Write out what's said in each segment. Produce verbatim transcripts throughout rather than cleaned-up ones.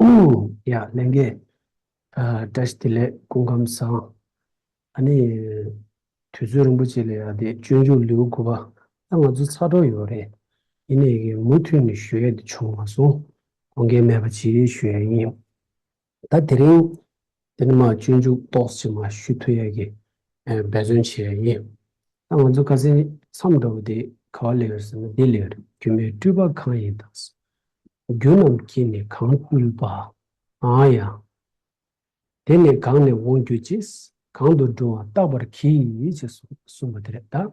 ཡ་ལྷན་རྒྱས། ཨ། བཀྲ་ཤིས་བདེ་ལེགས། སྐུ་ཁམས་བཟང་། ཨ་ནི། དུས་ཚོད་རིང་པོ་ཅིག་ལ་ཡ་དེ་སྤྱོད་འཇུག་ལེའུ་དགུ་པ། ད་ང་ཚོ་ཚར་འགྲོ་ཡོད་རེད། ཡིན་ནའི་གི་མུ་མཐུད་ནས་ཞུ་ཡ་དེ་བྱུང་མ་སོང་། དགོངས་འགལ་མེད་པ་ཅིག་ཞུ་ཡ་ཡིན། ད་དེ་རིང་། དེ་ནི་མ་སྤྱོད་འཇུག་ཏོག་ཙམ་མ་ཞུ་ཐུབ་ཡ་གི། ཨ། འབད་བརྩོན་བྱེད་ཡ་ཡིན། ད་ང་ཚོ་ཁ་སང་མཚམས་འདྲ་བོ་དེ་ག་བ་སླེབས་ཡོད་ཟེར་ན། འདི་སླེབས་ཡོད་རེད། སྒྱུ་མའི་སྤྲུལ་པ་གང་ཡིན་དང་། རྒྱུ་རྣམས་ཀྱིས་ནི་གང་སྤྲུལ་པ། འང་ཡང་། དེ་ནི་གང་ནས་འོང་གྱུར་ཅིག། གང་དུ་འགྲོ་བ་བརྟག་པར་གྱིས། ཅེས་གསུངས་པ་དེ་རེད་ད།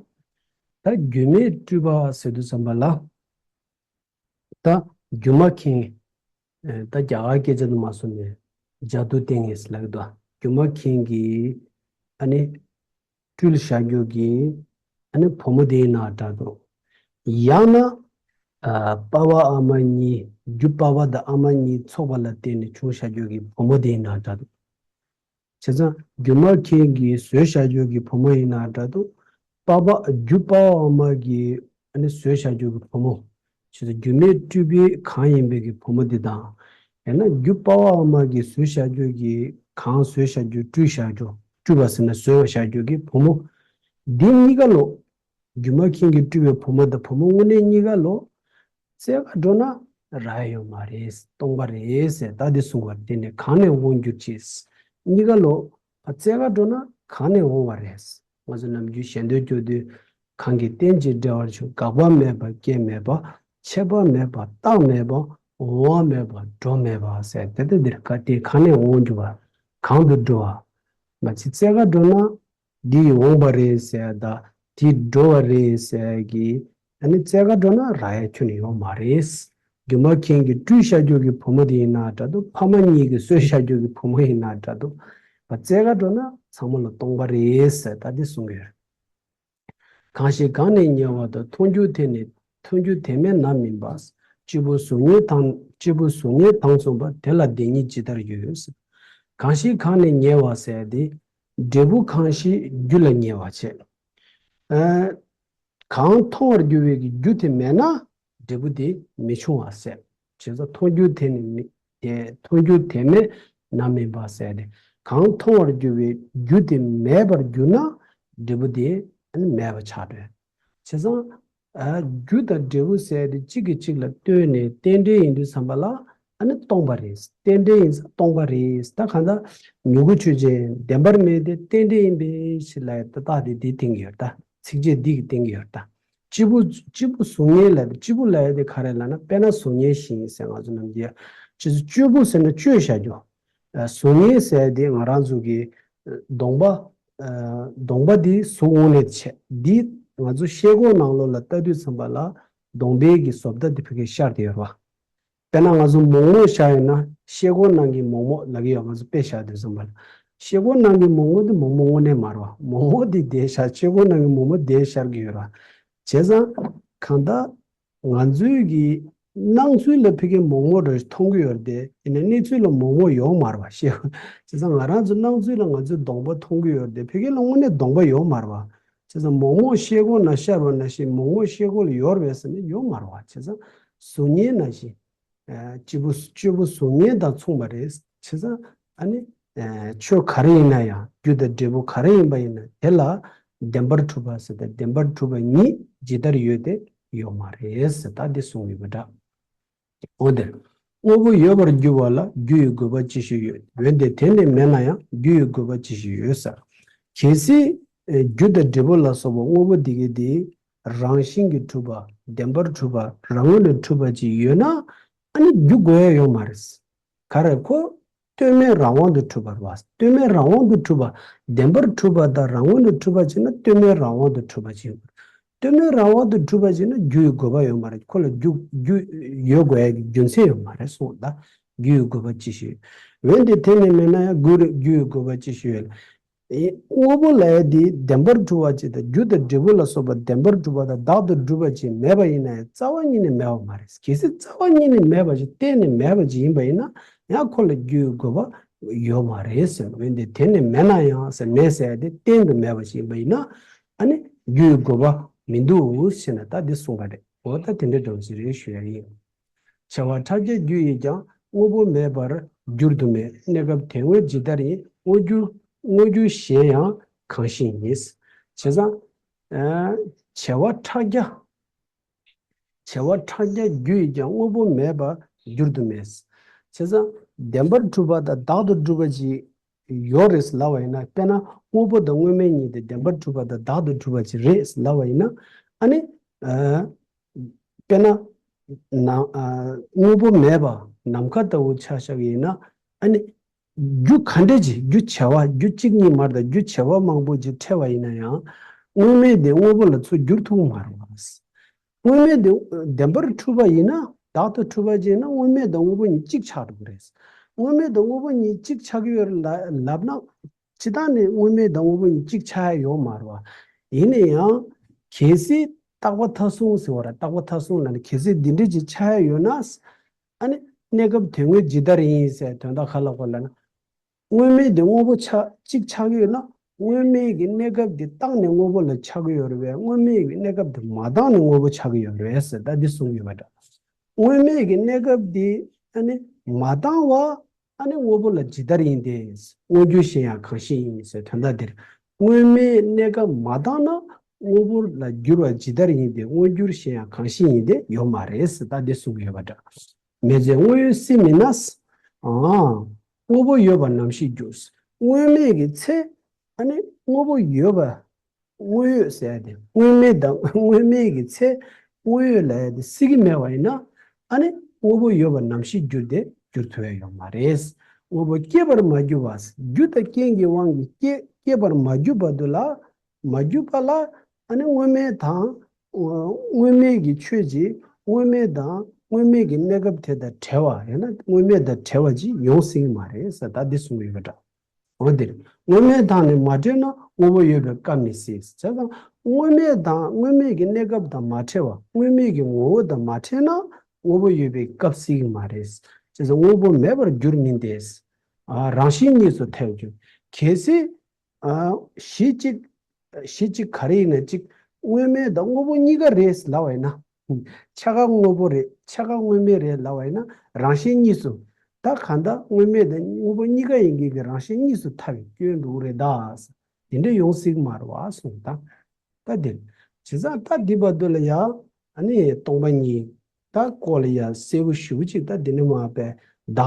ད་སྒྱུ་མའི་སྤྲུལ་པ་ཟེར་དུས་ཙམ་པ་ལ། ད་སྒྱུ་མ་མཁན། ཨ། ད་རྒྱ་གར་སྐད་ཆ་དུ་མ་སོང་ནས་ཇ་དུ་ཏེང་ངེ་ལབ་ཀྱི་འདུག་སྒྱུ་མ་མཁན་གྱིས། ཨ་ནི། སྤྲུལ་བཞག་རྒྱུ་གི། ཨ་ནི་བུ་མོ་དེ་ཡིན་ན་འདྲ་འདུག་ཡང་ན། ཨ། པ་ཕ་ཨ་མ་གཉིས། རྒྱུ་པ་ཕ་དང་ཨ་མ་གཉིས་ཚོགས་པ་ལ་བརྟེན་ནས་བྱུང་བཞག་རྒྱུ་གི་བུ་མོ་དེ་ཡིན་ན་འདྲ་འདུག་བྱས་ཙང་སྒྱུ་མ་མཁན་གྱིས་བཟོས་བཞག་རྒྱུ་གི་བུ་མོ་ཡིན་ན་འདྲ་འདུག་པ་ཕ། རྒྱུ་པ་ཕ་ཨ་མ་གིས་ཨ་ནི་བཟོས་བཞག་རྒྱུ་གི་བུ་མོ། བྱས་ཙང་སྒྱུ་མའི་སྤྲུལ་པའི་གང་ཡིན་པའི་གི་བུ་མོ་འདི་དང་། ཡང་ན་རྒྱུ་པ་ཕ་ཨ་མ་གིས་བཟོས་བཞག་རྒྱུ་གི། གང་བཟོས་བཞག་རྒྱུ། སྤྲུལ་བཞག་རྒྱུ། སྤྲུལ་པ་ཟེར་ན་བཟོས་བཞག་རྒྱུ་གི་བུ་མོ། འདི་གཉིས་ཀ་ལོ། སྒྱུ་མ་མཁན་གྱིས་སྤྲུལ་པའི་བུ་མོ་དང་བུ་མོ་དངོས་གནས་གཉིས་ཀ་ལོ། རྩེ་ག་འགྲོ་ན་རག་ཡ་ཡོད་མ་རེད། སྟོང་པ་རེད་ཟེར། ད་འདི་གསུངས་པ་རེད། དེ་ནི་གང་ནས་འོང་གྱུར་ཅིག། གཉིས་ཀ་ལོ། རྩེ་ག་འགྲོ་ན་གང་ནས་འོང་བ་རེད། ང་ཚོ་ནམ་རྒྱུན་ཞལ་འདོན་སྐྱོར་དུས། གང་གིས་རྟེན་ཅིང་འབྲེལ་བར་འབྱུང་། འགག་པ་མེད་པ། རྐྱེན་མེད་པ། ཆད་པ་མེད་པ། རྟག་མེད་པ། འོང་བ་མེད་པ། འགྲོ་མེད་པ་ཟེར། དེ་ལྟ་འདིར་ག་དེ་གང་ནས་འོང་གྱུར་པ། གང་དུ་འགྲོ་བ། མ་ཚིག་རྩེ་ག་འགྲོ་ན། འདི་ཡིས་འོངས་པ་རེད་ཟེར་ཡ་དང་། དེས་འགྲོ་བ་རེད་ཟེར་ཡ་གི། ཨ་ནི་རྩེ་ག་འགྲོ་ན་རག་ཡ་ཁྱོན་ནས་ཡོད་མ་རེད། སྒྱུ་མ་མཁན་གྱིས་སྤྲུལ་བཞག་རྒྱུ་གི་བུ་མོ་དེ་ཡིན་ན་འདྲ་འདུག་ཕ་མ་གཉིས་ཀྱིས་བཟོས་བཞག་རྒྱུ་གི་བུ་མོ་ཡིན་ན་འདྲ་འདུག་རྩེ་ག་འགྲོ་ན་ཚང་མ་ལ་སྟོང་པ་རེད་ཟེར། ད་འདི་གསུང་གི་ཡོད། གང་ཞིག་གང་ནས་ཉེ་བ་དང་། མཐོང་གྱུར་དེ་ནི། མཐོང་གྱུར་དེ་མེད་ན་མིན་པ། སྐྱེས་བུ་གཟུགས་བརྙན་དང་། སྐྱེས་བུ་གཟུགས་བརྙན་དང་མཚུངས་པ། དེ་ལ་དེ་ཉིད་ཇི་ལྟར་ཡོད། གང་ཞིག་གང་ནས་ཉེ་བ་ཟེར་ཏེ། འབྲས་བུ་གང་ཞིག་རྒྱུ་ལ་ཉེ་བ་བྱས། ཨ། གང་མཐོང་བར་འགྱུར་བའི་རྒྱུ་དེ་མེད་ན་འབྲས་བུ་དེ་མི་འབྱུང་བ་ཟེར། བྱས་ཙང་མཐོང་གྱུར་དེ་ནི་མི། དེ་མཐོང་གྱུར་དེ་མེད་ན་མིན་པ་ཟེར་ཏེ། གང་མཐོང་བར་འགྱུར་བའི་རྒྱུ་དེ་མེད་པར་གྱུར་ན་འབྲས་བུ་དེ་མེད་པ་ཆགས་འགྲོ། བྱས་ཙང་། ཨ། རྒྱུ་དང་འབྲས་བུ་ཟེར་ཏེ་གཅིག་གིས་གཅིག་ལ་ལྟོས་ནས་རྟེན་འབྲེལ་ཡིན་དུས་ཙམ་པ་ལ། ཨ་ནི་སྟོང་པ་རེད། རྟེན་འབྲེལ་ཡིན་ཙང་སྟོང་པ་རེད། ད་གང་ལྟར་མྱུ་གུ་ཆོས་ཅན། བདེན་པར་མེད་དེ་རྟེན་འབྲེལ་ཡིན་པའི་ཕྱིར་ལ་ཡ། ད་རྟགས་དེ་འདིས་བསྟན་གྱི་ཡོད་ད། ཚིགས་བཅད་འདི་གིས་བསྟན་གྱི་ཡོད་ད། སྐྱེས་བུ། སྐྱེས་བུ་གཟུགས་བརྙན་ལ། སྐྱེས་བུ་ལ་ཡ་དེ་ག་རེ་ལབ་ན། དཔེར་ན་གཟུགས་བརྙན་བཞིན་ཟེར། ང་ཚོ་ནམ་རྒྱུན་སྤྱོད་སྤྱོད་པོ་ཟེར་ན་སྤྱོད་བཞག་རྒྱུ། ཨ། གཟུགས་བརྙན་ཟེར་དེ་ང་རང་ཚོ་གི། ཨ། གདོང་པ། ཨ། གདོང་པ་འདི་གཟུགས་དངོས་གནས་བྱས། འདི་ང་ཚོ་ཤེལ་སྒོ་ནང་ལོགས་ལ་ལྟ་དུས་ཙམ་པ་ལ་གདོང་པའི་གི་བཟོ་ལྟ་དེ་ཕ་གིར་ཤར་བསྡད་ཡོད་རེད་བ། དཔེར་ན་ང་ཚོ་མོག་མོག་བཞག་ཡོད་ན། ཤེལ་སྒོ་ནང་གི་མོག་མོག་ལབ་ཀྱི་ཡོད། ང་ཚོ་དཔེ་བཞག་དུས་ཙམ་པ་ལ། ཤེལ་སྒོ་ནང་གི་མོག་མོག་དེ་མོག་མོག་དངོས་གནས་མ་རེད་བ། མོག་མོག་དེ་དེ་ཤར། ཤེལ་སྒོ་ནང་གི་མོག་མོག་དེ་ཤར་གྱི་ཡོད་རེད་བ། བྱས་ཙང་གང་ལྟར། ང་ཚོའི་གི་སྣང་ཚུལ་ལ་ཕ་གིར་མོག་མོག་འདྲ་མཐོང་གི་ཡོད་རེད་དེ། ཡིན་ན་གནས་ཚུལ་ལ་མོག་མོག་ཡོད་མ་རེད་བ། ཤེལ་སྒོ། བྱས་ཙང་ང་རང་ཚོ་སྣང་ཚུལ་ལ་ང་ཚོའི་གདོང་པ་མཐོང་གི་ཡོད་རེད་དེ། ཕ་གིར་ལ་དངོས་གནས་གདོང་པ་ཡོད་མ་རེད་བ། བྱས་ཙང་མོག་མོག་ཤེལ་སྒོ་ན་ཤར་བ་ནང་བཞིན་མོག་མོག་ཤེལ་སྒོ་ལ་ཡོད་རེད་པས་ཟེར་ན་ཡོད་མ་རེད་བ། བྱས་ཙང་གཟུགས་བརྙན་ནང་བཞིན། ཨ། སྐྱེས་བུ། སྐྱེས་བུ་གཟུགས་བརྙན་དང་མཚུངས་པ་རེད། བྱས་ཙང་ཨ་ནི། ཨ། ཆོས་ག་རེ་ཡིན་ན་ཡང་། རྒྱུ་དང་འབྲས་བུ་ག་རེ་ཡིན་པ་ཡིན་ན་དེ་ལ་བདེན་པར་གྲུབ་པ་ཟེར་ཏེ། བདེན་པར་གྲུབ་པ་ཉིད་ཇི་ལྟར་ཡོད་དེ་ཡོད་མ་རེད་ཟེར། ད་འདི་གསུངས་ཡོད་པ་འདྲ། འོ་དེར། དངོས་པོ་ཡོད་པར་འགྱུར་བ་ལ་རྒྱུ་ཡི་དགོས་པ་ཅི་ཞིག་ཡོད། འོན་ཏེ་དེ་ནི་མེད་ན་ཡང་རྒྱུ་ཡི་དགོས་པ་ཅི་ཞིག་ཡོད་ཟེར། གལ་སྲིད། ཨེ། རྒྱུ་དང་འབྲས་བུ་ལ་སོགས་པ་དངོས་པོ་འདི་གའི་དེ་རང་བཞིན་གྱིས་གྲུབ་པ། བདེན་པར་གྲུབ་པ། རང་ངོས་ནས་གྲུབ་པ་ཅིག་ཡོད་ན། ཨ་ནི་རྒྱུ་དགོས་ཡ་ཡོད་མ་རེད། ག་རེ་ཁོ། ལྟོས་མེད་རང་དབང་དུ་གྲུབ་པ་རེད་བ། ལྟོས་མེད་རང་དབང་དུ་གྲུབ་པ། བདེན་པར་གྲུབ་པ་དང་རང་ངོས་ནས་གྲུབ་པ་བྱས་ན་ལྟོས་མེད་རང་དབང་དུ་གྲུབ་པ་ཅིག་ཡོད་པ་རེད། ལྟོས་མེད་རང་དབང་དུ་གྲུབ་པ་བྱས་ན་རྒྱུ་ཡི་དགོས་པ་ཡོད་མ་རེད། ཁོ་ལ་རྒྱུ། རྒྱུ་ཡོད་དགོས་ཡ་གི་རྒྱུ་མཚན་ཡོད་མ་རེད་གསུངས། ད་རྒྱུ་ཡི་དགོས་པ་ཅི་ཞིག་ཡོད། འོན་ཏེ་དེ་ནི་མེད་ན་ཡང་རྒྱུ་རེད། རྒྱུ་ཡི་དགོས་པ་ཅི་ཞིག་ཡོད། ཨེ། དངོས་པོ་ལ་ཡ་དེ་བདེན་པར་གྲུབ་པ་ཅིག་དང་། རྒྱུ་དང་འབྲས་བུ་ལ་སོགས་པ་བདེན་པར་གྲུབ་པ་དང་བདག་ཏུ་གྲུབ་པ་ཅིག་མེད་པ་ཡིན་ན་ཡང་རྩ་བ་ཉིད་ནས་མེད་པ་མ་རེད། གལ་སྲིད་རྩ་བ་ཉིད་ནས་མེད་པ་ཞིག་གཏན་ནས་མེད་པ་ཅིག་ཡིན་པ་ཡིན་ན་ཡང་ཁོ་ལ་རྒྱུ་ཡི་དགོས་པ་ཡོད་མ་རེད་ཟེར། འོན་ཏེ་དེ་ནི་མེད་ན་ཡང་ཟེར། མེད་ཟེར་ཡ་དེ་གཏན་དུ་མེད་པ་ཞིག་ཡིན་པ་ཡིན་ན། ཨ་ནི་རྒྱུ་ཡི་དགོས་པ་མི་འདུག་ཟེར་ན་ད་འདི་གསུངས་པ་རེད། འོ་ད་དེ་འདྲ་འདྲ་བོ་ཞིག་རེད་ཞུ་ཡ་ཡིན། བྱ་བ་ཕྲ་རྒྱས་རྒྱུ་ཡིས་ཀྱང་ དངོས་པོ་མེད་པར་འགྱུར་དུ་མེད། གནས་སྐབས་དོན་དངོས་ཇི་ལྟར་ཡིན། དངོས་འགྱུར་དངོས་འགྱུར་གཞན་ཡང་གང་ཞིག་ཡིན། བྱས་ཙང་། ཨ། བྱེ་བ་ཕྲག་བརྒྱ། བྱེ་བ་ཕྲག་བརྒྱ་རྒྱུ་ཡིས་ཀྱང་དངོས་པོ་མེད་པར་འགྱུར་དུ་མེད། བྱས་ཙང་བདེན་པར་གྲུབ་པ་དང་བདག་ཏུ་གྲུབ་པ་ཅིག་ཡོད་རེད་ལབ་པ་ཡིན་ན། དཔེར་ན་དངོས་པོ་དང་དངོས་མེད་གཉིས་དེ་བདེན་པར་གྲུབ་པ་དང་བདག་ཏུ་གྲུབ་པ་ཅིག་རེད་ལབ་པ་ཡིན་ན། ཨ་ནི། ཨ། དཔེར་ན། ན། ཨ། དངོས་པོ་མེད་པ་ནམ་མཁའ་ལྟ་བུ་ཆ་བཞག་ཡིན་ན། ཨ་ནི། རྒྱུ་ག་འདྲ་ཅིག་རྒྱུ་བྱེ་བ་རྒྱུ་གཅིག་གཉིས་མ་རེད་ད། རྒྱུ་བྱེ་བ་མང་པོ་ཅིག་འཕྲད་པ་ཡིན་ན་ཡང་། དངོས་མེད་དེ་དངོས་པོ་ལ་ཚུར་འགྱུར་ཐུབ་ཀྱི་མ་རེད་བ། དངོས་མེད་དེ་བདེན་པར་གྲུབ་པ་ཡིན་ན། བདག་ཏུ་གྲུབ་པ་ཅིག་ཡིན་ན་དངོས་མེད་དང་དངོས་པོ་གཉིས་གཅིག་ཆགས་འགྲོ་གི་རེད། དངོས་མེད་དང་དངོས་པོ་གཉིས་གཅིག་ཆགས་ཀྱི་ཡོད་རེད་ལབ་ན། སྤྱིར་བཏང་ནས་དངོས་མེད་དང་དངོས་པོ་གཉིས་གཅིག་ཆགས་ཡ་ཡོད་མ་རེད་བ། ཡིན་ན་ཡང་། གལ་སྲིད་རྟག་པ་མཐའ་བཟུང་ཟེར་བ་རེད། རྟག་པ་མཐའ་བཟུང་ལབ་ན་གལ་སྲིད་འདི་འདྲ་ཅིག་ཆགས་ཡ་ཡོད་ན། ཨ་ནི་གནས་སྐབས་དོན་དངོས་ཇི་ལྟར་ཡིན་ཟེར་དོན་དག་ག་ལ་གོ་ལབ་ན། དངོས་མེད་དེ་དངོས་པོ་ཆགས་གཅིག་ཆགས་ཀྱི་ཡོད་ན། དངོས་མེད་ཀྱི་གནས་སྐབས་དེ་བཏང་ནས་དངོས་པོ་ལ་ཆགས་ཀྱི་ཡོད་རེད་པས། དངོས་མེད་ཀྱི་གནས་སྐབས་དེ་མ་བཏང་ནས་དངོས་པོ་ཆགས་ཀྱི་ཡོད་རེད་ཟེར། ད་འདི་གསུངས་ཡོད་པ་འདྲ། དངོས་མེད་ཀྱི་གནས་སྐབས་དེ་ཨ་ནི་མ་བཏང་བ། ཨ་ནི་དངོས་པོ་ལ་ཇི་ལྟར་ཡིན་ཏེ། དངོས་འགྱུར་གཞན་ཡང་གང་ཞིག་ཡིན་ཟེར་དོན་དག་འདིར། དངོས་མེད་གནས་སྐབས་མ་བཏང་ན་དངོས་པོ་ལ་འགྱུར་བ་ཇི་ལྟར་ཡིན་ཏེ། དངོས་འགྱུར་གཞན་ཡང་གང་ཞིག་ཡིན་ཏེ་ཡོད་མ་རེད་ཟེར། ད་འདི་གསུངས་ཡོད་པ་འདྲ། མེ་ལྕེ་དངོས་ཡོད་སྲིད་མིན་ན། ཨ། དངོས་པོ་ཡོད་པ་ནམ་ཞིག་འགྱུར། དངོས་མེད་ཀྱི་ཚེ། ཨ་ནི་དངོས་པོ་ཡོད་པ། དངོས་ཡོད་ཟེར་ཡ་དེ་དངོས་མེད་དང་། དངོས་མེད་ཀྱི་ཚེ་དངོས་ཡོད་ལབ་ཡ་དེ་སྲིད་ཀྱི་མེད་པ་ཡིན་ན། ཨ་ནི་དངོས་པོ་ཡོད་པ་ནམ་ཞིག་འགྱུར་ཏེ་འགྱུར་ཐུབ་ཡ་ཡོད་མ་རེད། དངོས་པོ་སྐྱེད་པར་མ་གྱུར་པ། རྒྱུ་དང་རྐྱེན་གྱི་དབང་གིས་སྐྱེ་སྐྱེད་པར་མ་གྱུར་པ་དུ་ལ། མ་གྱུར་པ་ལ། ཨ་ནི་དངོས་མེད་དང་། དངོས་མེད་ཀྱི་ཆོས་ཀྱིས་དངོས་མེད་དང་དངོས་མེད་ཀྱི་གནས་སྐབས་དེ་དང་བྲལ་བ། ཡང་ན་དངོས་མེད་དང་བྲལ་བ་ཅིག་ཡོང་སྲིད་ཀྱི་མ་རེད་ཟེར། ད་འདི་གསུངས་ཡོད་པ་འདྲ། འོ་འདིར་དངོས་མེད་དང་ནི་མ་བྲལ་ན། དངོས་པོ་ཡོད་པའི་སྐབས་མི་སྲིད། བྱས་ཙང་དངོས་མེད་དང་དངོས་མེད་ཀྱི་གནས་སྐབས་དང་མ་བྲལ་བ། དངོས་མེད་ཀྱི་ངོ་བོ་དང་མ་བྲལ་ན་དངོས་པོ་ཡོད་པའི་སྐབས་སྲིད་ཀྱི་མ་རེད། བྱས་ཙང་དངོས་པོ་མེད་པར་འགྱུར་མིན་ཏེ། ཨ། རང་བཞིན་གཉིས་སུ་ཐལ་འགྱུར། གལ་སྲིད། ཨ། གཞི་གཅིག་གཞི་གཅིག་ག་རེ་ཡིན་ན་གཅིག་དངོས་མེད་དང་དངོས་པོ་གཉིས་ཀ་རེད་ལབ་པ་ཡིན་ན། ཕྱེད་ཀ་དངོས་པོ་རེད། ཕྱེད་ཀ་དངོས་མེད་རེད་ལབ་པ་ཡིན་ན། རང་བཞིན་གཉིས་སུ། ད་གང་ལྟར་དངོས་མེད་དང་དངོས་པོ་གཉིས་ཀ་ཡིན་མཁན་གྱི་རང་བཞིན་གཉིས་སུ་ཐལ་བའི་སྐྱོན་འགྲོ་གི་རེད་ད། དེ་འདྲ་ཡོང་སྲིད་ཀྱི་མ་རེད་བ་གསུངས་ད། ད་དེ། བྱས་ཙང་ད་འདི་བར་དུ་ལ་ཡང་། ཨ་ནི་སྟོང་པ་ཉིད། ད་སྐོར་ལ་ཡང་གསལ་པོ་ཞེ་པོ་ཅིག་ད་འདི་ནས་མར་བསྡད་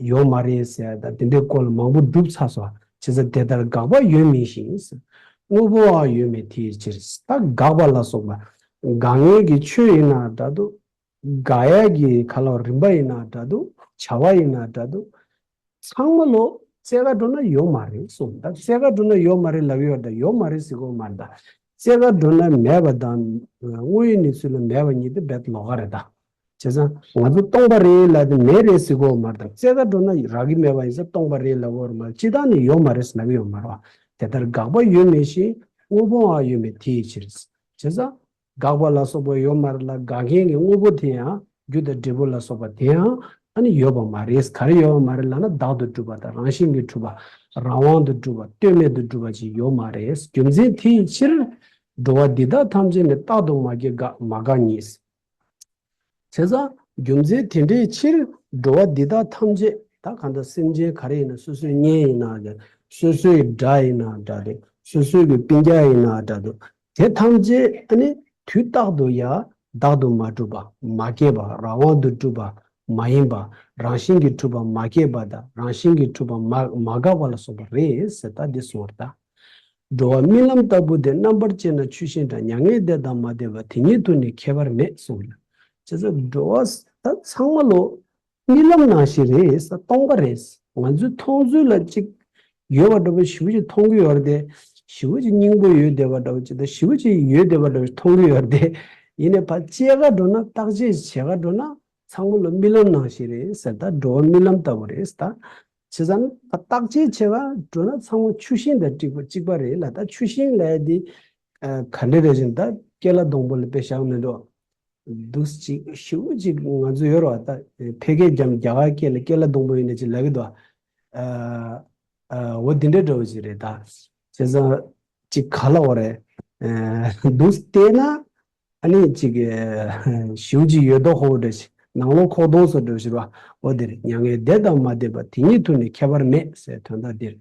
ཡོད་མ་རེད་ཟེར། ད་འདི་འདྲའི་སྐོར་ལ་མང་པོ་བསྒྲུབས་ཚར་སོང་། བྱས་ཙང་དེ་ལྟར་དགག་པ་ཡོད་མིན་ཞིང་། དངོས་པོའང་ཡོད་མེད་དེའི་ཕྱིར། ད་དགག་པ་ལ་སོགས་པ། དགག་ངེས་ཀྱི་ཆོས་ཡིན་ན་འདྲ་འདུག་དགག་ཡ་གི་ག་ལ་རིམ་པ་ཡིན་ན་འདྲ་འདུག་བྱ་བ་ཡིན་ན་འདྲ་འདུག་ཚང་མ་ལོ་རྩེ་ག་འགྲོ་ན་ཡོད་མ་རེད་གསུངས། ད་རྩེ་ག་འགྲོ་ན་ཡོད་མ་རེད་ལབ་ཡོད་ད། ཡོད་མ་རེད་ཟེར་གོ་མ་རེད་ད། རྩེ་ག་འགྲོ་ན་མེད་པ་དང་། དངོས་ཡོད་གནས་ཚུལ་ལ་མེད་པ་ཉིད་དེ་རྦད་ལོགས་ཀ་རེད་ད། བྱས་ཙང་ང་ཚོ་སྟོང་པ་རེད་ལབ་དེ་མེད་རེད་ཟེར་གོ་མ་རེད་ད། རྩེ་ག་འགྲོ་ན་རག་གི་མེད་པ་ཡིན་ཙང་སྟོང་པ་རེད་ལབ་གོ་རེད་མ་རེད། སྤྱིར་བཏང་ནས་ཡོད་མ་རེད་ཟེར་ལབ་ཡོད་མ་རེད་བ། དེ་ལྟར་དགག་པ་ཡོད་མིན་ཞིང་། དངོས་པོའང་ཡོད་མེད་དེའི་ཕྱིར། བྱས་ཙང་། དགག་པ་ལ་སོགས་པ་ཡོད་མ་རེད་ལ། དགག་མཁན་གྱི་དངོས་པོ་དེ་ཡང་། རྒྱུ་དང་འབྲས་བུ་ལ་སོགས་པ་དེ་ཡང་། ཨ་ནི་ཡོད་པ་མ་རེད། ག་རེ་ཡོད་པ་མ་རེད་ལབ་ན། བདག་ཏུ་གྲུབ་པ་དང་། རང་བཞིན་གྱིས་གྲུབ་པ། རང་དབང་དུ་གྲུབ་པ། ལྟོས་མེད་དུ་གྲུབ་པ་ཅིག་ཡོད་མ་རེད། རྒྱུ་མཚན་དེ་ཡི་ཕྱིར། འགྲོ་བ་འདི་དག་ཐམས་ཅད་ནི། རྟག་ཏུ་མ་སྐྱེས་དགག་མ་དགག་ཉིད། བྱས་ཙང་རྒྱུ་མཚན་དེ་འདྲའི་ཕྱིར། འགྲོ་བ་འདི་དག་ཐམས་ཅད། ད་གང་ལྟར་སེམས་ཅན་ག་རེ་ཡིན་ན། སོ་སོའི་གཉེན་ཡིན་ན་འདྲ། སོ་སོའི་དགྲ་ཡིན་ན་འདྲ་རེད། སོ་སོའི་གི་སྤུན་ཀྱག་ཡིན་ན་འདྲ་འདུག་དེ་ཐམས་ཅད་ཨ་ནི་དུས་རྟག་ཏུ་ཡང་བདག་ཏུ་མ་གྲུབ་པ། མ་སྐྱེས་པ། རང་དབང་དུ་གྲུབ་པ་མ་ཡིན་པ། རང་བཞིན་གྱིས་གྲུབ་པ་མ་སྐྱེས་པ་དང་། རང་བཞིན་གྱིས་གྲུབ་པ་མ་མ་འགགས་པ་ལ་སོགས་པ་རེད་ཟེར། ད་འདི་གསུངས་པ་རེད་ད། འགྲོ་བ་རྨི་ལམ་ལྟ་བུ་དེ། རྣམ་པར་དཔྱད་ན་ཆུ་ཤིང་འདྲ། མྱ་ངན་འདས་དང་མ་འདས་པ། དེ་ཉིད་དུ་ནི་ཁྱད་པར་མེད་གསུངས་ལ། བྱས་ཙང་འགྲོ་བ་ད་ཚང་མ་ལོ་རྨི་ལམ་ནང་བཞིན་རེད་ཟེར། སྟོང་པ་རེད། ང་ཚོའི་མཐོང་ཚུལ་ལ་ཅིག་ཡོད་པ་འདྲ་པོ་ཞེ་པོ་ཅིག་མཐོང་གི་ཡོད་རེད་དེ། ཞེ་པོ་ཅིག་སྙིང་པོ་ཡོད་བསྡད་པ་འདྲ་པོ་ཅིག་དང་། ཞེ་པོ་ཅིག་ཡོད་བསྡད་པ་འདྲ་པོ་མཐོང་གི་ཡོད་རེད་དེ། ཡིན་ནའི་ཕར་དཔྱད་ག་འགྲོ་ན། བརྟག་དཔྱད་བྱེད་ག་འགྲོ་ན། ཚང་མ་ལོ་རྨི་ལམ་ནང་བཞིན་རེད་ཟེར། ད་འགྲོ་བ་རྨི་ལམ་ལྟ་བུ་རེད་ད། བྱས་ཙང་བརྟག་དཔྱད་བྱེད་ག་འགྲོ་ན་ཚང་མ་ཆུ་ཤིང་དང་གཅིག་པ་གཅིག་པ་རེད་ལ། ད་ཆུ་ཤིང་ལབ་ཡ་དེ་ག་འདྲ་རེད་ཟེར་ན། ད་ཀེ་ལ་སྡོང་པོ་ལ་དཔེ་བཞག་མི་འགྲོ། འདུག་ཅིག་ཞེ་པོ་ཅིག་ང་ཚོ་ཡོད་རེད་བ། ད་ཕལ་སྐད་རྒྱབ་རྒྱ་གར་སྐད་ལ་ཀེ་ལ་སྡོང་པོ་ཡིན་ན་ཅིག་ལབ་ཀྱི་འདུག་ཨ་ཨ་འོ་དེ་འདྲ་འདྲ་པོ་ཅིག་རེད་ད། བྱས་ཙང་ཅིག་ག་ལབ་དགོས་རེད། ཨ་འདུག་བལྟས་ན། ཨ་ནི་ཅིག་ཞེ་པོ་ཅིག་ཡོད་མདོག་ཁ་པོ་འདྲ་ཞིག་ནང་ལོགས་ཁོག་སྟོང་སོགས་འགྲོ་ཞེས་པ། འོ་དེ་རེད། མྱ་ངན་འདས་དང་མ་འདས་པ། དེ་ཉིད་དུ་ནི་ཁྱད་པར་མེད་ཟེར་དོན་དག་འདིར།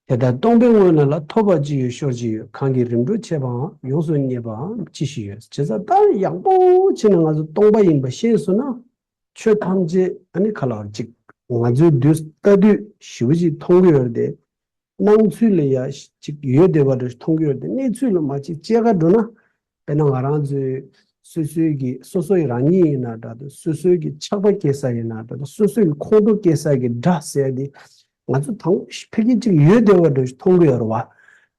དེ་ལྟར་སྟོང་པའི་དངོས་རྣམས་ལ། ཐོབ་པ་ཅི་ཡོད་ཤོར་ཅི་ཡོད། གང་གིས་རིམ་གྲོ་བྱས་པའམ། ཡོངས་སུ་རྙེད་པའམ་ཅི་ཞིག་ཡོད། བྱས་ཙང་ད་ཡག་པོ་བྱས་ནས་ང་ཚོ་སྟོང་པ་ཡིན་པ་ཤེས་སོང་ན། ཆོས་ཐམས་ཅད་ཨ་ནི་ག་ལ་བར་ཅིག་ང་ཚོའི་དུས་ལྟ་དུས་ཞེ་པོ་ཅིག་མཐོང་གི་ཡོད་རེད་དེ། སྣང་ཚུལ་ལ་ཡ་ཅིག་ཡོད་བསྡད་པ་འདྲ་མཐོང་གི་ཡོད་རེད་དེ། གནས་ཚུལ་ལ་མ་ཅིག་དཔྱད་ག་འགྲོ་ན། དཔེར་ན་ང་རང་ཚོའི་སོ་སོའི་གི་སོ་སོ་ཡི་རང་ཉིད་ཡིན་ན་འདྲ་འདུག་སོ་སོའི་གི་ཆགས་པ་སྐྱེ་ས་ཡིན་ན་འདྲ་འདུག་སོ་སོའི་གི་ཁོང་ཁྲོ་སྐྱེ་ས་གི་སྒྲ་ཟེར་དེ། ང་ཚོ་དང་པོ་ཕ་གི་ཅིག་ཡོད་བསྡད་པ་འདྲ་ཞིག་མཐོང་གི་ཡོད་རེད་བ།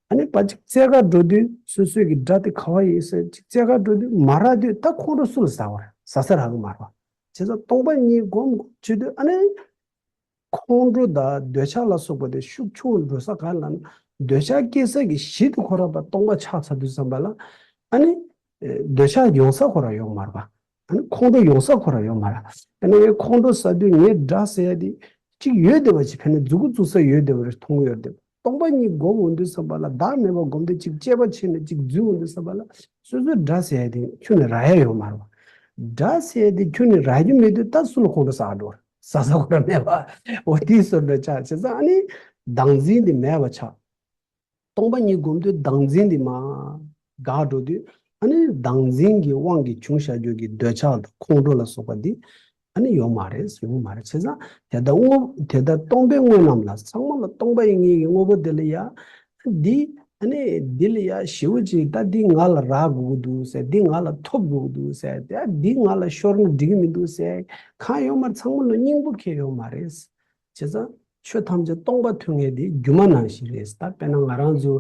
ཨ་ནི་ཕར་ཅིག་བཙལ་ག་འགྲོ་དུས་སོ་སོའི་གི་སྒྲ་དེ་ག་བ་ཡིན་ཟེར་ཅིག་བཙལ་ག་འགྲོ་དུས་མ་རག་དུས། ད་ཁོང་ཁྲོ་སུ་ལ་ཟ་བ་རེད། ཟ་ས་རག་གི་མ་རེད་བ། བྱས་ཙང་སྟོང་པ་ཉིད་སྒོམ་སྒོམ་བྱེད་དུས་ཨ་ནི། ཁོང་ཁྲོ་དང་འདོད་ཆགས་ལ་སོགས་པ་དེ་ཤུགས་ཆུང་འགྲོ་ས་ག་ལ་ན། འདོད་ཆགས་སྐྱེ་ས་གི་གཞི་དེ་ཁོ་རང་ཕར་སྟོང་པ་ཆགས་ཚར་དུས་ཙམ་པ་ལ། ཨ་ནི། འདོད་ཆགས་ཡོང་ས་ཁོ་རང་ཡོང་མ་རེད་པ། ཨ་ནི་ཁོང་ཁྲོ་ཡོང་ས་ཁོ་རང་ཡོང་མ་རེད། ཨ་ནི་ངས་ཁོང་ཁྲོ་ཟ་དུས་ངའི་དགྲ་ཟེར་ཡ་དེ་གཅིག་ཡོད་བསྡད་པ་ཅིག་ཕན་ནི་མཛུབ་གུ་བཙུགས་ས་ཡོད་བསྡད་པ་རེད། མཐོང་གི་ཡོད་བསྡད་པ། སྟོང་པ་ཉིད་སྒོམ་འོང་དུས་ཙམ་པ་ལ་བདག་མེད་པ་སྒོམ་དུས་ཅིག་དཔྱད་པ་བྱས་ནས་ཅིག་འཛུལ་འོང་དུས་ཙམ་པ་ལ། སོ་སོའི་དགྲ་ཟེར་ཡ་དེ་ཁྱོན་ནས་རག་ཡ་ཡོང་མ་རེད་པ། དགྲ་ཟེར་ཡ་དེ་ཁྱོན་ནས་རག་རྒྱུ་མེད་དུས་ད་སུ་ལ་ཁོང་ཁྲོ་ཟ་འགྲོ། ཟ་ས་ཁོ་རང་མེད་པ། འོ་དེའི་བཟོ་འདྲ་ཆགས། བྱས་ཙང་ཨ་ནི་བདག་འཛིན་དེ་མེད་པ་ཆགས། སྟོང་པ་ཉིད་སྒོམ་དུས་བདག་འཛིན་དེ་མར་འགག་འགྲོ་དུས། ཨ་ནི་བདག་འཛིན་གྱི་དབང་གིས་བྱུང་བཞག་རྒྱུ་གི་འདོད་ཆགས་དང་ཁོང་ཁྲོ་ལ་སོགས་པ་འདི་ཨ་ནི་ཡོང་མ་རེད། ཡོང་མ་རེད། བྱས་ཙང་དེ་ལྟར་དངོས། དེ་ལྟར་སྟོང་པའི་དངོས་རྣམས་ལ། ཚང་མ་ལ་སྟོང་པ་ཡིན་ངེས་ཀྱི་དངོས་པོ་དེ་ལ་ཡ། འདི་ཨ་ནི་འདི་ལ་ཡ་ཞེ་པོ་ཅིག་ད་འདི་ང་ལ་རག་དགོས་ཀྱི་འདུག་ཟེར། འདི་ང་ལ་ཐོབ་དགོས་ཀྱི་འདུག་ཟེར། ད་འདི་ང་ལ་ཤོར་ན་འགྲིག་གི་མི་འདུག་ཟེར་གང་ཡོད་མ་རེད། ཚང་མ་ལ་སྙིང་པོ་ཁེལ་ཡོད་མ་རེད། བྱས་ཙང་ཆོས་ཐམས་ཅད་སྟོང་པ་ཐོན་མཁན་དེ་སྒྱུ་མ་ནང་བཞིན་རེད། ད་དཔེར་ན་ང་རང་ཚོ་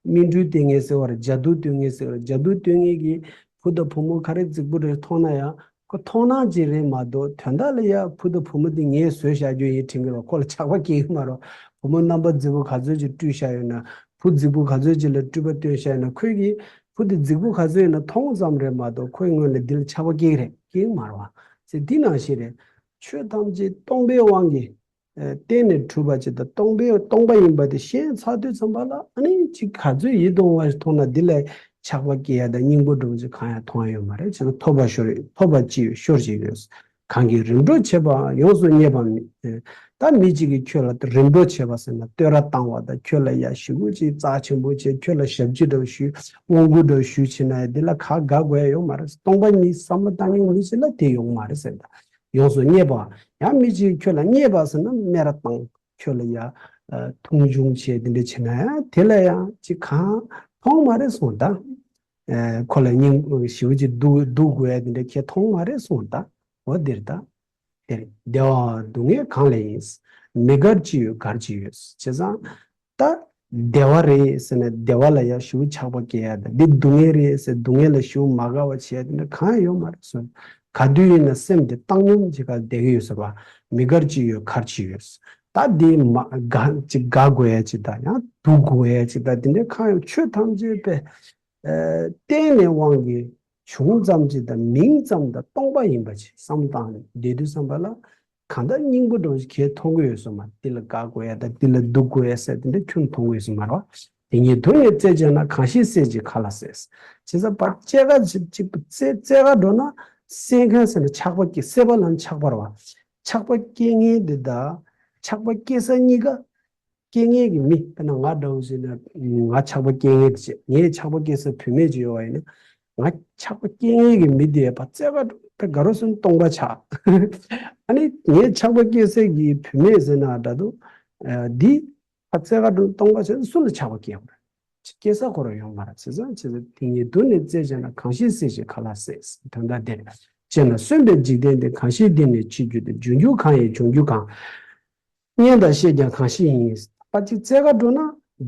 སྨིན་གྲོལ་སྟོན་མཁན་ཟེར་བ་རེད། ཇ་དུ་སྟོན་མཁན་ཟེར་བ་རེད། ཇ་དུ་སྟོན་མཁན་གྱིས་བུ་དང་བུ་མོ་ག་རེ་རྫིག་པོ་རེ་མཐོང་ན་ཡང་ཁོ་མཐོང་སྣང་ཅིག་རེད་མ་གཏོགས། དོན་དག་ལ་ཡ་བུ་དང་བུ་མོ་དེ་ངས་བཟོས་བཞག་རྒྱུ་ཡིན་དྲན་གྱི་རེད། ཁོ་ལ་ཆགས་པ་སྐྱེ་གི་མ་རེད། བུ་མོ་རྣམ་པ་རྫིག་པོ་ག་ཚོད་ཅིག་སྤྲུལ་བཞག་ཡོད་ན། བུ་རྫིག་པོ་ག་ཚོད་ཅིག་ལ་སྤྲུལ་པ་སྟོན་བཞག་ཡོད་ན། ཁོས་ཀྱིས་བུ་དེ་རྫིག་པོ་ག་ཚོད་ཡིན་ན་མཐོང་ཙམ་རེད་མ་གཏོགས། ཁོའི་སྔོན་ལ་འདི་ལ་ཆགས་པ་སྐྱེ་གི་རེད། སྐྱེ་གི་མ་རེད་བ། ཟེར་འདི་ནང་བཞིན་རེད། ཆོས་ཐམས་ཅད་སྟོང་པའི་དབང་གིས། ཨ། བརྟེན་ནས་གྲུབ་པ་ཅིག་དང་། སྟོང་པའི། སྟོང་པ་ཡིན་པ་དེ་ཤེས་ཚར་དུས་ཙམ་པ་ལ། ཨ་ནི་ཅིག་ག་ཚོད་ཡིད་དུ་འོང་བ་ཞིག་མཐོང་ན་འདི་ལ་ཆགས་པ་སྐྱེ་ཡ་དང་སྙིང་པོ་འདྲ་བོ་ཅིག་གང་ཡང་མཐོང་ཡ་ཡོད་མ་རེད། བྱས་ཙང་ཐོབ་པ་ཤོར། ཐོབ་པ་ཅི་ཡོད་ཤོར་ཅི་ཡོད། གང་གིས་རིམ་གྲོ་བྱེད་པའམ། ཡོངས་སུ་རྙེད་པའམ། ད་མི་གཅིག་གིས་ཁྱོད་ལ་རིམ་གྲོ་བྱེད་པ་ཟེར་ན་བསྟོད་ར་བཏང་བ་དང་། ཁྱོད་ལ་ཡ་ཞེ་པོ་ཅིག་རྩ་ཆེན་པོ་བྱས། ཁྱོད་ལ་ཞབས་ཕྱི་འདྲ་བོ་ཞུས། དབང་བསྐུར་འདྲ་བོ་ཞུས་བྱས་ན་ཡ་འདི་ལ་ག་དགའ་དགོས་ཡ་ཡོད་མ་རེད། སྟོང་པ་ཉིད་བསམ་བློ་བཏང་མཁན་མི་ཞིག་ལ་དེ་ཡོང་མ་རེད་ཟེར། ད་ཡོངས་སུ་རྙེད་པ། ཡང་མི་གཅིག་ཁྱོད་ལ་རྙེད་པ་ཟེར་ན་སྨད་ར་བཏང་། ཁྱོད་ལ་ཡ། ཨ། མཐོང་ཆུང་བྱས་དེ་འདྲ་བྱས་ན་ཡང་དེ་ལ་ཡང་ཅིག་གང་མཐོང་མ་རེད་གསུངས། ད། ཨ། ཁོ་ལ་སྙིང་ཞེ་པོ་ཅིག་སྡུག་སྡུག་དགོས་ཡ་དེ་འདྲ་ཁྱེད་མཐོང་མ་རེད་གསུངས། ད། འོ་འདིར་ད། དེར་བདེ་བའམ་སྡུག་བསྔལ་གང་ལས་ཡིན། མི་དགར་ཅི་ཡོད་དགར་ཅི་ཡོད། བྱས་ཙང་། ད་བདེ་བ་རེད་ཟེར་ན་བདེ་བ་ལ་ཡ་ཞེ་པོ་ཆགས་པ་སྐྱེ་ཡ་དང་། འདི་སྡུག་བསྔལ་རེད་ཟེར་སྡུག་བསྔལ་ལ་ཞེ་པོ་མ་དགའ་བ་བྱེད་ཡ་དེ་འདྲ་གང་ཡང་ཡོད་མ་རེད་གསུངས། ག་དུས་ཡིན་ན་སེམས་དེ་བཏང་སྙོམས་བྱེད་ག་བསྡད་ཀྱི་ཡོད་ཟེར་བ། མི་དགར་ཅི་ཡོད་དགར་ཅི་ཡོད། ད་འདི་མ་དགའ་ཅིག་དགའ་དགོས་ཡ་ཅིག་དང་། ཡང་སྡུག་དགོས་ཡ་ཅིག་དང་། དེ་འདྲ་གང་ཡང་། ཆོས་ཐམས་ཅད་པས། ཨ། རྟེན་ལས་དབང་གིས་བྱུང་ཙམ་ཅིག་དང་མིང་ཙམ་དང་སྟོང་པ་ཡིན་པ་ཅིག་བསམ་བློ་བཏང་ནས་བསྡད་དུས་ཙམ་པ་ལ། གང་ལྟར་སྙིང་པོ་འདྲ་བོ་ཞིག་ཁྱེད་མཐོང་གི་ཡོད་སོང་མ། འདི་ལ་དགའ་དགོས་ཡ་དང་འདི་ལ་སྡུག་དགོས་ཡ་ཟེར་དེ་འདྲ་ཁྱོད་མཐོང་གི་ཡོད་སོང་མ་རེད་བ། དེ་ཉིད་དུ་ནི་བཙལ་བྱས་ན། གང་ཞིག་སེལ་བྱེད་ག་ལ་སྲིད། བྱས་ཙང་ཕར་དཔྱད་ག་ཅིག་ཅིག་བཙལ་བཙལ་ག་འགྲོ་ན། སེལ་མཁན་ཟེར་ན་ཆགས་པ་སྐྱེ། སེལ་བ་ལ་ནི་ཆགས་པ་རེད་བ། ཆགས་པ་སྐྱེ་མཁན་འདི་དང་། ཆགས་པ་སྐྱེ་ས་གཉིས་ཀ་སྐྱེ་མཁན་གྱི་མི། དཔེར་ན་ང་འདྲ་བོ་ཟེར་ན། ང་ཆགས་པ་སྐྱེ་མཁན་དེ་བྱས། ངའི་ཆགས་པ་སྐྱེ་ས་བུད་མེད་ཅིག་ཡོད་པ་ཡིན་ན། ང་ཆགས་པ་སྐྱེ་མཁན་གྱི་མི་དེ་ཕར་བཙལ་ག་འགྲོ་དུས་ག་རེ་ཟེར་ན་སྟོང་པ་ཆགས། ཨ་ནི་ངའི་ཆགས་པ་སྐྱེ་ས་གི་བུད་མེད་ཟེར་ན་འདྲ་འདུག་ཨ། འདི་ཕར་བཙལ་ག་འགྲོ་དུས་སྟོང་པ་ཆགས། སུ་ལ་ཆགས་པ་སྐྱེ་དགོས་རེད། སྐྱེ་ས་ཁོ་རང་ཡོད་མ་རེད། བྱས་ཙང་། བྱས་ཙང་དེ་ཉིད་དུ་ནི་བཙལ་བྱས་ན། གང་ཞིག་སེལ་བྱེད་ག་ལ་སྲིད། དོན་དག་འདིར། དཔྱད་ན་གསོན་པའི་འཇིག་རྟེན་འདི། གང་ཞིག་འདི་ནི་འཆི་རྒྱུ་སྟེ། འབྱུང་འགྱུར་གང་ཡིན་འབྱུང་འགྱུར་གང་། བརྙས་དང་ཤེས་ཀྱང་གང་ཞིག་ཡིན། ཕར་ཅིག་བཙལ་ག་འགྲོ་ན།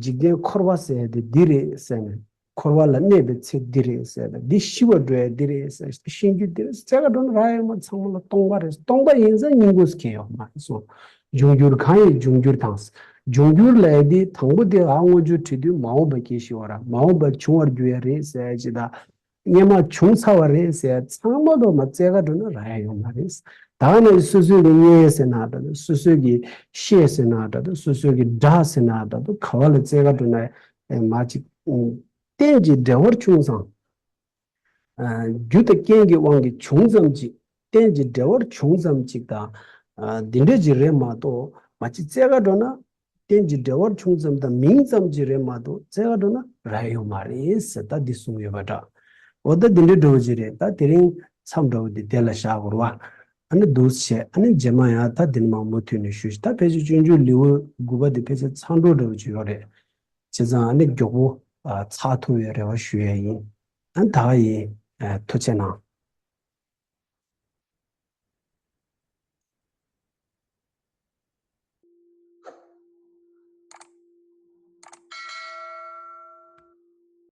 འཇིག་རྟེན་འཁོར་བ་ཟེར་ཡ་དེ་འདི་རེད་ཟེར་ནས། འཁོར་བ་ལ་གནས་པའི་ཚེ་འདི་རེད་ཟེར་ཡ་དང་། འདི་ཤི་བར་འགྲོ་ཡ་འདི་རེད་ཟེར་ཤེས་རྒྱུ་འདི་རེད། བཙལ་ག་འགྲོ་ན་རག་ཡོད་མ། ཚང་མ་ལ་སྟོང་པ་རེད། སྟོང་པ་ཡིན་ཙང་སྙིང་པོ་ཟེར་མཁན་ཡོད་མ་རེད་གསུངས། འབྱུང་འགྱུར་གང་ཡིན་འབྱུང་འགྱུར་དང་། འབྱུང་འགྱུར་ལབ་ཡ་དེ་དང་པོ་དེ་ཨ་སྔོན་འཇུག་བྲིས་དུས་མ་འོངས་པ་སྐད་བཤད་པ་རེད། མ་འོངས་པ་འབྱུང་བར་འགྱུར་ཡ་རེད་ཟེར་ཡ་ཅིག་དང་། སྔོན་མ་བྱུང་ཚར་བ་རེད་ཟེར་ཡ་ཚང་མ་དུ་མ་བཙལ་ག་འགྲོ་ན་རག་ཡ་ཡོད་མ་རེད། ད་ནི་སོ་སོའི་གི་བརྙས་ཟེར་ན་འདྲ་འདུག་སོ་སོའི་གི་ཤེས་ཟེར་ན་འདྲ་འདུག་སོ་སོའི་གི་དགྲ་ཟེར་ན་འདྲ་འདུག་ག་བ་ལ་བཙལ་ག་འགྲོ་ན་ཡང་མ་ཅིག་རྟེན་ཅིང་འབྲེལ་བར་བྱུང་ཙང་། ཨ། རྒྱུ་དང་རྐྱེན་གྱི་དབང་གིས་བྱུང་ཙམ་ཅིག་རྟེན་གྱི་འབྲེལ་བར་བྱུང་ཙམ་ཅིག་དང་། ཨ། འདི་འདྲ་ཅིག་རེད་མ་གཏོགས། མ་གཅིག་རྩེ་ག་འགྲོ་ན། རྟེན་གྱི་འབྲེལ་བར་བྱུང་ཙམ་དང་མིང་ཙམ་ཅིག་རེད་མ་གཏོགས། རྩེ་ག་འགྲོ་ན་རག་ཡོད་མ་རེད་ཟེར། ད་འདི་གསུངས་ཡོད་པ་འདྲ། འོ་ད་འདི་འདྲ་འདྲ་བོ་ཅིག་རེད། ད་དེ་རིང་མཚམས་འདྲ་བོ་འདི་དེ་ལ་བཞག་དགོས་རེད་བ། ཨ་ནི་འདུག་བྱས། ཨ་ནི་རྗེས་མ་ཡང་ད་འདི་ནས་མར་མུ་མཐུད་ནས་ཞུ་ཞིག་ད་ཕལ་ཆེར་སྤྱོད་འཇུག་ལེའུ་དགུ་པ་འདི་ཕལ་ཆེར་ཚར་འགྲོ་འདྲ་བོ་ཅིག་ཡོད་རེད། བྱས་ཙང་ཨ་ནི་མགྱོགས་པོ། ཨ། ཚར་ཐུབ་པའི་རེ་བ་ཞུ་ཡ་ཡིན། ཨ། ད་ག་ཡིན། ཨ། ཐུགས་རྗེ་གནང་།